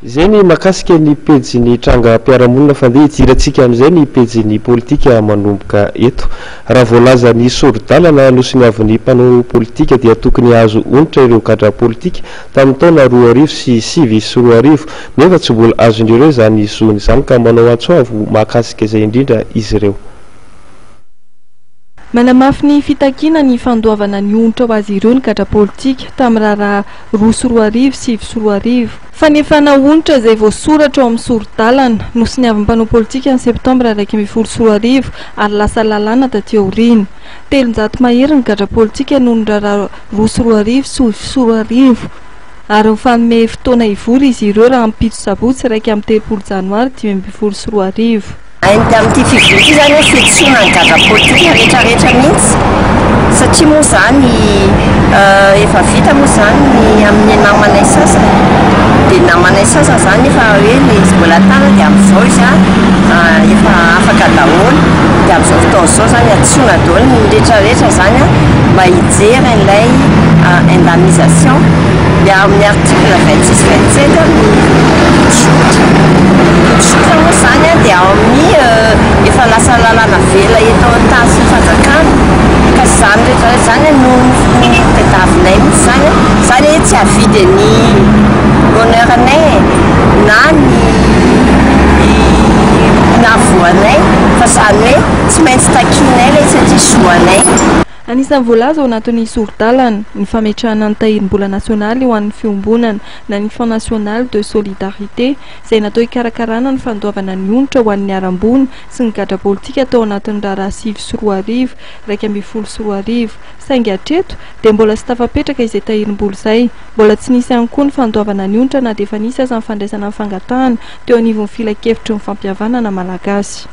Izay ny mahakasika ny pejin'ny trangam-piarahamonina fa ndeha hidirantsika amin'izay ny pejin'ny politika manomboka eto. Raha voalazan'ny sori-dalana nosoniavin'ny mpanao politika dia tokony hahazo onitra ireo gadra politika tamin'ny taona 2009 , nefa tsy mbola azon'ireo izany zony izany ka manao antso avo mahakasika izay indrindra izy ireo. Manamafy ny fitakiana ny fandoavana ny onitra ho azy ireo ny gadra politika tamin'ny raharaha 2002, 2009. Fanefana onitra izay voasoratra ao amin'ny sori-dalana, nosoniavin'ny mpanao politika ny septambra 2011 ary lasa lalàna taty aoriana. 300 mahery ny gadra politika noho ny raharaha 2002, 2009, ary mifanome fotoana hivory izy ireo rahampitso sabotsy 31 janoary 2015. Hainy amin'ity fivoriana ity izany hoe fiantsoana ny gadra politika rehetra rehetra mihitsy satria moa izany efa vita moa izany ny amin'ny namanay sasany dia ny namanay sasany izany efa hoe ny izy mbola tana dia amin'izao izy efa afaka daholo dia amin'izao fotoana izao izany antsoina daholo ny rehetra rehetra izany mba hijery an'ilay indemnisation dia amin'ny article 26 27 ny tsotra tsotra moa izany dia ao amin'ny efa lasa lalàna vela eto an-tany sy ny fanjakana ka izany rehetra rehetra izany no tadiavinay mihitsy izany izany hoe tsy havidy ny honneur anay na ny navoanay fa izany hoe tsy maintsy takianay ilay satria zo anay. Anisan'ny voalaza ao anatin'ny sori-dalana, ny fametrahana ny tahirim-bola nasionaly ho an'ny fiombonana na ny Fonds national de solidarité, izay natao hikarakarana ny fandoavana ny onitra ho an'ny niharam-boina sy ny gadra politika tao anatin'ny raharaha 2009, 2011. Saingy hatreto, dia mbola tsy tafapetraka izay tahirim-bola izay. Mbola tsy nisy ihany koa ny fandoavana ny onitra na dia efa nisy aza ny fandraisana ny fangatahana teo anivon'ny Filankevitry ny fampihavanana malagasy.